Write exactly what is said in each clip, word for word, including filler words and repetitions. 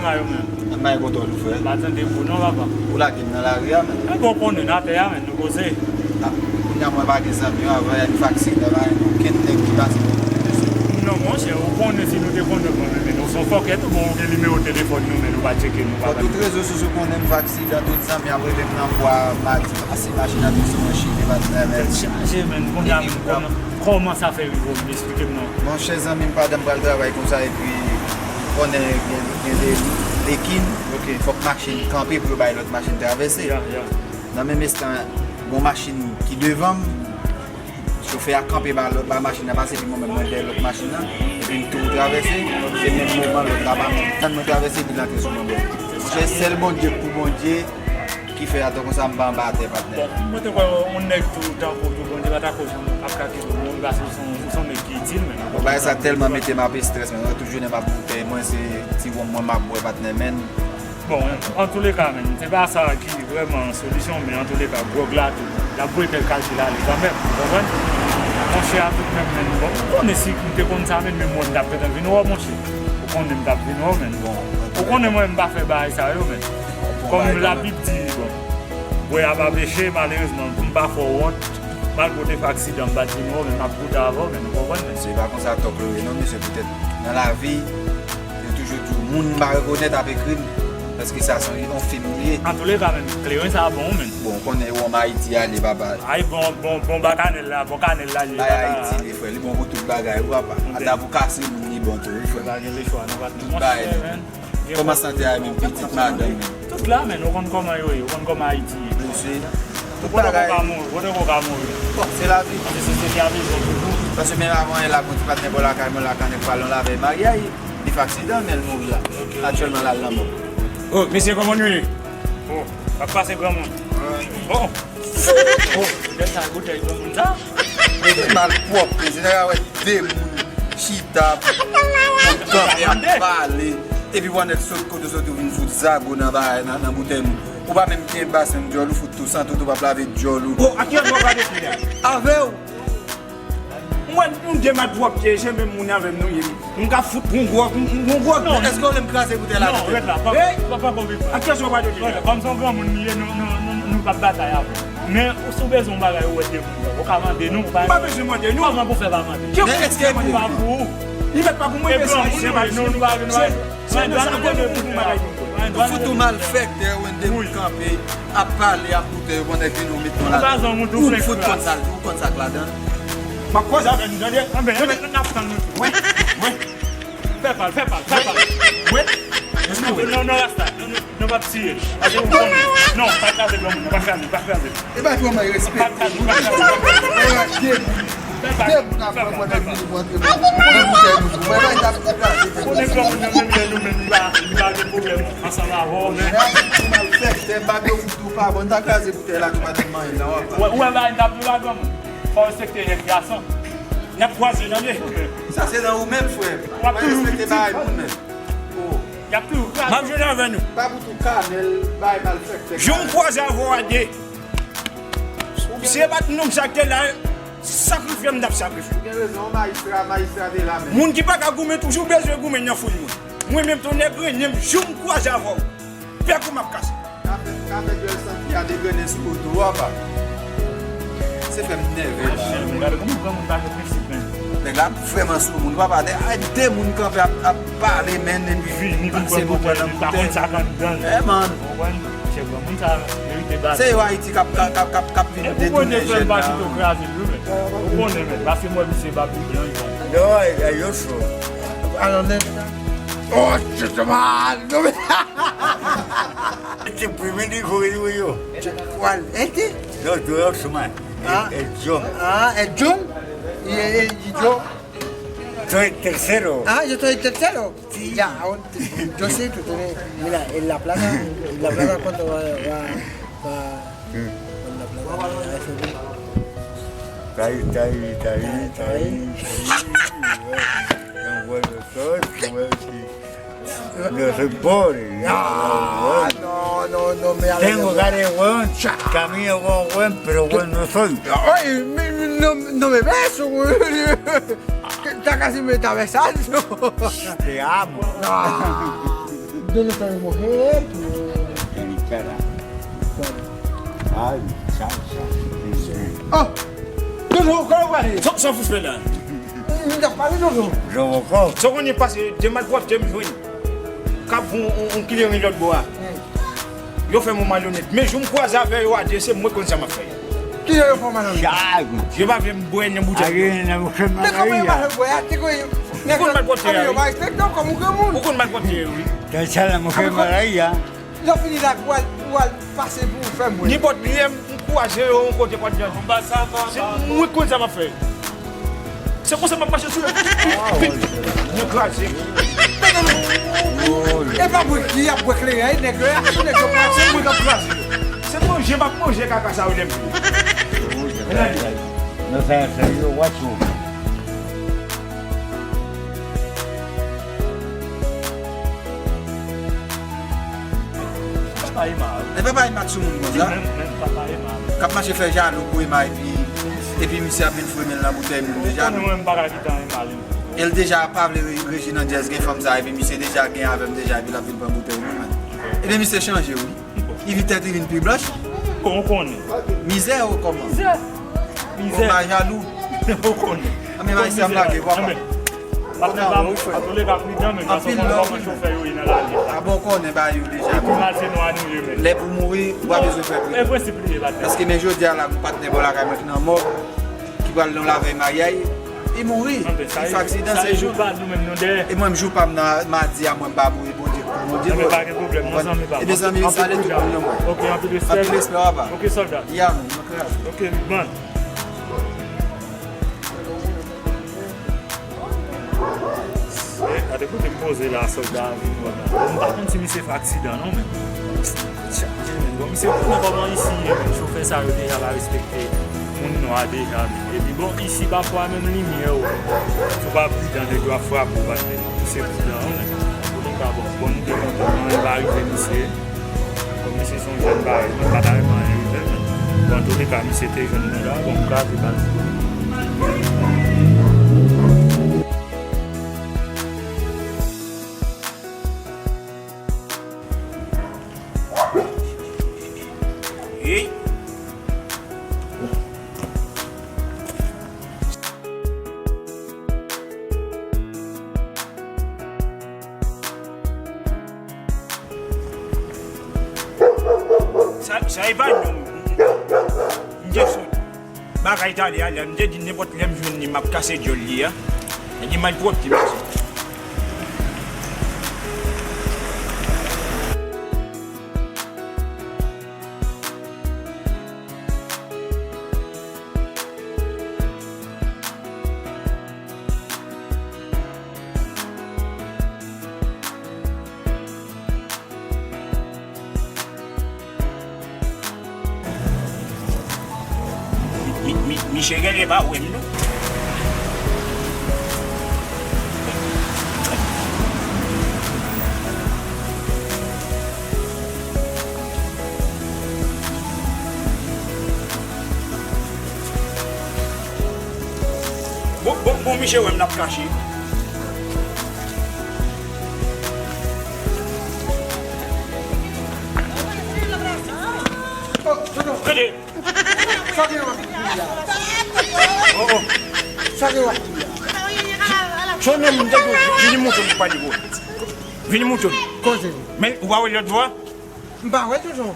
Sa yo menm. An bay kontwòl ou, frè. M pa tande kou non, papa. Ou lage m nan lari a, menn. Enben, w konnen, n atè a, menn, nou poze. Ah, kounye a mwen pa gen zanmi yo, avan y a yon aksidan, pa gen okenn nèg ki pase bò kote mesye. Non, monchè, ou konnen si nou te konnen, konnen, menn, nou se yon fòkè tou, bon, ou gen nimewo telefòn nou, menn, ou pa tcheke nou, papa. Bon, tout rezo sosyo konnen m fè aksidan, tout zanmi ap rele m nan bwa, madi pase, machin nan te sou mwen chire, patnè, menn. Tèt chaje, menn, kounye a, menn, kòman, kòman sa fè rive w, menn, eksplike m non. Monchè, zanmi m, pandan m pral travay konsa, epi konnen gen, gen de lekin, fòk machin kanpe pou yo bay lòt machin travèse. Nan menm estan, gon machin ki devan m, chofè a kanpe ba lòt, ba machin nan pase, epi mwen menm mwen dèyè lòt machin nan, epi m tou travèse, se menm moman lòt la pa tann mwen travèse, epi l antre sou mwen bò. Monchè, sèl Bondye k pou Bondye, ki fè atò konsa m pa anba atè, patnè. Bon, mwen te kwè yon nèg tou tankou tou, Bondye pa ta ko janm ap ka kite moun, paske ou se yon, ou se yon nèg ki itil, men. Bon, bagay sa tèlman mete m ap estrès, men mwen tout jounen m ap boutèy, mwen se ti wonm mwen m ap bwè, patnè, men. Bon, antouleka, men, se pa sa ki vrèman solisyon, men antouleka, gwòg la tou, l ap voye kèk kalkil ale kanmenm, ou konprann? Monchè a tout menm, men, bon, ou konnen si m te konn sa, men, men mwen m t ap gentan vin wè w, monchè. Ou konnen m t ap vin wè w, men, bon. Ou konnen mwen m pa fè bagay sa yo, men. Kòm Labib di, bon, bwè a pa peche, malerezman, pou m pa fè w wont, malgre w te fè aksidan, m pa t vin wè w, men m ap goute avè w, men nou konprann, men. Se pa konsa tòk yo ye non, mesye, poutèt nan lavi, yo toujou di w, moun m pa rekonèt ap ekri m, paske sa se yon fim li ye. Antouleka, men, kleren sa bon, men. Bon, ou konnen wonm Ayiti ale, papa. Ay, bon, bon, bon, ba kanèl la, bon, kanèl la, li Bay Ayiti, li, frè, li bon pou tout bagay, wi, papa. Ata pou kase moun, li bon tou, wi, frè. Pa gen lechwa, non, patnè. Tout bagay, men. Kòman sante a menm, pitit madanm? Tout la, men, ou konn kòman yo ye, ou konn kòman Ayiti ye. Mesye, tout bagay. Ou konnen ou ka mouri, ou konnen ou ka mouri. Bon, se lavi. Se sosyete a bezwen toujou. Paske menm avan yè la, gon ti patnè bò lakay mwen la, kanèk palon la, avèk maryay, li fè aksidan, men l mouri la. Aktyèlman, l al nan mò. Oh, mesye, kòman nou ye? Oh, ap pase granmoun. Oh, oh, lè sa, boutèy granmoun sa. Mesye, malpwòp, mesye, nèg a wè de moun chita, kanpe ap pale, epi w anèk sot kote w soti, w vin fout zago nan bagay, nan, nan boutèy moun. Ou pa menm kenbe basen djòl, ou fout tou san tout, ou p ap lave djòl ou. Oh, a ki endwa w pale kounye a? Avè w. Mwen, nou de malpwòpte, se menm moun avè m nou ye. M ka fout yon gwòg, yon gwòg. Non. Èske w vle m kraze boutèy la? Non, rete la, pa, pa, pa konprann. A ki endwa w pale kounye a? Kòm se yon granmoun li ye, nou, nou, nou, nou p ap batay avè w. Men, si w bezwen yon bagay, ou wè de moun, ou ka mande nou, ou pa. Ou pa bezwen mande nou. Kòman pou fè pa mande? Men èske li mèt pa pou ou? Li mèt pa pou mwen, men se Ayisyen, nou, nou pa, nou pa, se nan sa ke nou pou bagay. Ou fout ou malfèktè, ou wè de moun kanpe, ap pale, ap koute, yo pandan ke nou met nou ladan. Ou fout konn sa, ou konn sa k ladan. M ap koze avè nou, tande? Anben, n ap tann nou. Wi, wi. Fè pal, fè pal, fè pal. Wi. Non, non, non, rasta. Non, non, non, p ap tiye. Pase ou konnen. Non, pa kraze granmoun, pa kraze, pa kraze. E bay pou mwen respè. Pa kraze, pa kraze. De moun, de moun ap pran mwen nan vini pou antre nan boutèy nou tou. Mwen bay tap kraze tèt. Konnen granmoun nan menm lè nou menm li pa, li pa gen pwoblèm ansanm avè w, men. Mwen ap di pou mal fè, tè m pa gen ou pa bon, ta kraze boutèy la tou pa tèt manyen nan, w ap. Ou wè, ou wè bagay n t ap di la, granmoun? Fò w respekte jèn gason. N ap kwaze, tande. Sa se nan ou menm, frè. W ap toujou viktim. Pa respekte bagay moun menm. Oh. Y ap toujou kraze. M ap jwenn avè nou. Pa pou tou kanèl, bay malfèktè. Jou m kwaze avè w a de. Si se pa t nou menm sa k te la, sakrifye m t ap sakrifye. Ou gen rezon, majistra, majistra te la menm. Moun ki pa ka goumen toujou bezwen goumen nan foul moun. Mwen menm, tonnè grennen m, jou m kwaze avè w. Pè kou m ap kase. Afè, afè djòl santi a degrennen sou kote w, apa. Se fè m nève la. Gade kòman granmoun pa gen prensip, men. Nèg la vrèman sou moun, papa. Ay, de moun kanpe ap, ap pale, men, epi vini, vin pase pou pran nan boutèy. Pa konn sa k anndan l. Eh, man. Ou konprann? Se granmoun sa merite bati. Se yo Ayiti k ap, k ap, k ap, k ap vin detounen jèn nan. E pou Bondye fè m pa kite w kraze l, wi, men. Ou konnen, men. Paske mwen, misye pa brilyan, wi. Non, e, e, yo cho. Alò, nèg la. Oh, justement, non, men. Te premye li kore yo. Wal, ete? No, tú eres mal. Ah. El, el yo. Ah, el yo. Y, y, y yo. Soy tercero. Ah, yo soy tercero. Sí. Ya, ahora, yo sí, tú tienes, mira, en la plaza, en la plaza cuando va, va, va, en la plaza, va a ese. Está ahí, está ahí, está ahí, está ahí. Está ahí. Yo soy pobre. Ah, no, no, no me hables de... Tengo cara de huevón, camino como huevón, pero bueno no soy. Ay, mi, mi, no, no me beso, güey. Está casi me está besando. Te amo. Ah. Nou, nou fè yon bon. Hey, hey. Hey, li fè la. Ay, sa, sa. Oh! Toujou, kòman w prale? Sa, sa w fè la? M t ap pale, Jojo. Jojo kò. Sa w konnen pase de malpwòpte m jwenn k ap yon, yon, yon kleren lòt bò a. Yo fè m yon malonèt. Men jou m kwaze avè yo a de, se mwen k konn sa m ap fè. Ki yo, yo fè w malonèt? Chag. Yo pa vle m bwè nan boutèy yo. Ayen nan bouch mwen. Men kòman yo pa vle bwè a? Te kwè yo. Ou konn malpwòpte a, wi. Yo pa respekte w kòm yon granmoun. Ou konn malpwòpte yo, wi. Tèl sa la, mwen fè malari a. Lè w fini la, pou w al, pou w al pase pou w fè mwen. Nenpòt lè m kwaze yo yon kote pa t jan. Se mwen k konn sa m ap fè. Se konsa m ap mache sou yo. Vin, vin kraze. E pa mwen ki ap bwè kleren, e nèg yo, e sou nèg yo pase. Se mwen k ap kraze. Se manje m ap manje kaka sa yo lè m vini. Gade. Nou fè sa yo, watch out. Papa Emma. E papa Emma k sou moun konsa. Menm, menm papa Emma. K ap mache fè jalou pou Emma epi, epi misye ap vin foure men l nan boutèy moun deja. Ou konnen mwen, m pa ka kite Emma vin. E l deja pa vle re-, Regi nan djèz gen fanm sa, epi misye deja gen avè m deja, epi l ap vin pran boutèy moun, man. Ebyen, misye chanje, wi. Li vin tèt li vin pi blanch. Bon, ou konnen. Mizè ou kòman? Mizè. Mizè. Ou pa jalou. Ou konnen. Anben, Maestro ap lage, papa. Anben, an tou ka, pridan, men gason konn kòman chofè yo ye nan lari a. A bon, ou konnen bagay yo deja. Epi mal se nwa nou ye, men. Lè pou mouri, ou pa bezwen fè pridan. E prensip li ye, patnè. Paske men jodi a la, gon patnè bò lakay mwen ki nan mòg, ki pral nan lavèy maryaj, li mouri. Li fè aksidan, se jou. E mwen, m jou pa m nan madi a, mwen m pa mouri, Bondye, Bondye. Anben, pa gen pwoblèm, non, zanmi pa m. Ebyen, zanmi, salye tout moun nan mwen. Ok, anpil respè. Anpil respè, papa. Ok, sòlda. Ya, man, mwen kraze. Ok, big man. Eh, gade kote m poze la, sòlda a vin wè m la. Bon, m pa konn si misye fè aksidan non, men. Tcha, men bon, misye konnen kòman isi ye, men chofè sa yo deja pa respekte moun nwa deja, men. Epi bon, isi pafwa menm limyè ou, si w pa pridan, nèg yo ap frape w, patnè. Misye pridan, wi, men. Antouka, bon, bon, nou te kontan, anyen pa rive misye. Bon, misye se yon jèn parèy mwen, m pa ta renmen anyen rive l, men. Bon, antouleka, misye te jwenn mwen la, bon, m kraze baz. Hey! Sa, sa e pa non. M te sot bagay talè a la, m te di nenpòt lè m jwenn li, m ap kase dyòl li a. Li malpwòpte, mesye. Mi, mi, mi, misye genlè pa wè m non. Bon, bon, bon, misye wè m n ap kache. Tande! Sa gen w ap di a? Oh, oh. Sa gen w ap di a? Sonnen m te di w, vini mouton pou pale pou. Vini mouton. Koze. Men, ou pa wè lòt bò a? M pa wè toujou.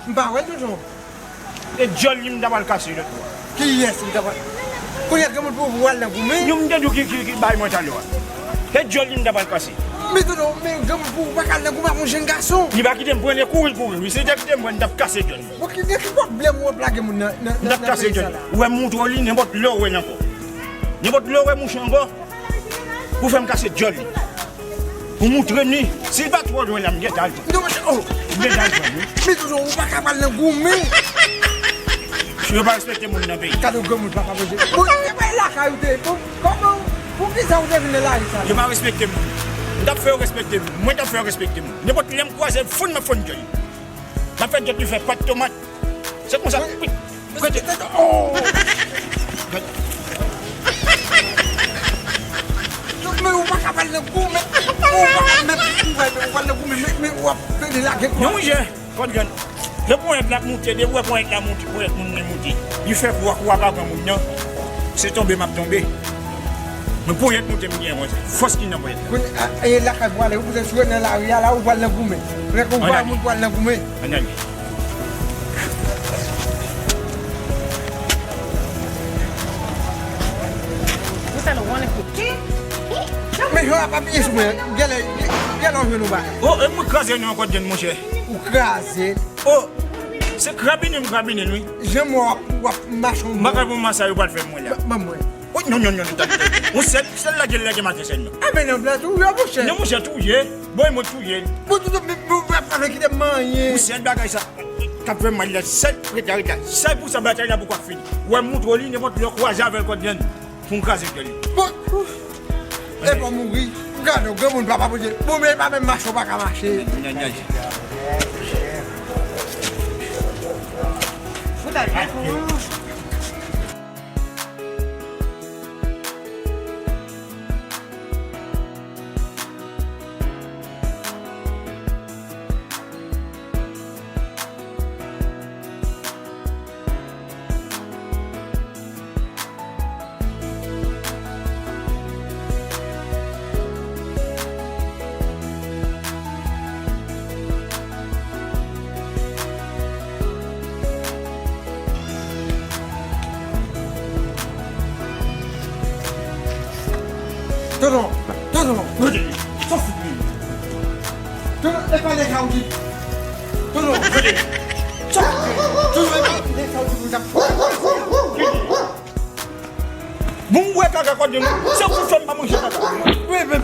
M pa wè toujou. E dyòl li m ta pral kase lòt bò. Kiyès m ta pral? Kounye a granmoun pou, pou al nan goumen? Yon m te di w ki, ki, ki bay mwen talè a. E dyòl li m ta pral kase. Men tonton, men granmoun pou ou pa ka al nan goumen ak yon jèn gason. Li pa kite m pran, li kouri, l kouri. Wi, si li te kite m pran, m t ap kase dyòl li. Bon, ki, ki pwoblèm ou ap lage moun nan, nan, nan, nan peyi sa la? Ou wè m moutre w li, nenpòt lè ou wè l ankò. Nenpòt lè ou wè mouche ankò. Pou fè m kase dyòl li. Pou moutre m li. Si l pa twò lwen la, m gentan al pran. Non, men, oh. M gentan al pran, wi. Men toujou, ou pa ka pral nan goumen. Yo pa respekte moun nan peyi. Gade yon granmoun papa manje. Bon, se pa lakay ou te ye. Bon, kòman, poukisa ou te vin nan lari sa? Yo pa respekte moun. M t ap fè yo respekte moun. Mwen t ap fè yo respekte moun. Nenpòt lè m kwaze, fon m ap fon dyòl li. M ap fè dyòl li fè pat tomat. Se konsa. Wi. Rete. Oh! Men ou pa ka pral nan goumen. Ou pa ka, men ou pral, ou pral nan goumen, men, men w ap plede lage kò. Non, monchè. Kòd grann. Lè ponyèt la ap moute, depi w wè ponyèt la moute, ponyèt moun nan moute. Li fè vwa kou a pa pran moun nan. Se tonbe m ap tonbe. Men ponyèt moute m gen, mwen. Fòs ki nan ponyèt la. Kounye a, e lakay pou ale, ou poutèt sou nan lari a la, ou pral nan goumen. Ou wè kou pa moun pral nan goumen. Ann ale. Ou sa nou konnen pou ki? Men yo ap apiye sou mwen. Gèlè, gèlè w jwenn ou bagay. Oh, e mwen kraze nou ankò, Jen, monchè. Ou kraze. Oh, se krabinen m krabinen l, wi. Jan mwen w ap, w ap mache w. M pa ka pou masaj ou pral fè mwen la. Ban mwen. Oh, non, non, non, non, tande, tande. Yon sèl, sèl lage l lage maten sèl non. Enben, non, blan touye, monchè. Non, monchè, touye. Bon, e mwen touye. Bon, tout, bon, bon, bon, pa kite m manyen. Yon sèl bagay sa k ap fè m mal la, sèl, rete la, rete la. Sèl pou sa batay la poko ap fini. Ou wè m moutre w li, nenpòt lè w kwaze avè l kòd grann. Pou m kraze fyèl li. Bon, e pa mouri. Gade w, granmoun papa Bondye. Bon, men e pa menm mache w pa ka mache. Nyan, nyan, nyan. Ou ta byen fou. Tonton, tonton, tonton, e pa nèg sa ou di. Tonton, tonton, e pa nèg sa ou di pou sa. Bon, ou wè kaka kòd nou, se pou fè m pa manje kaka. Wi, men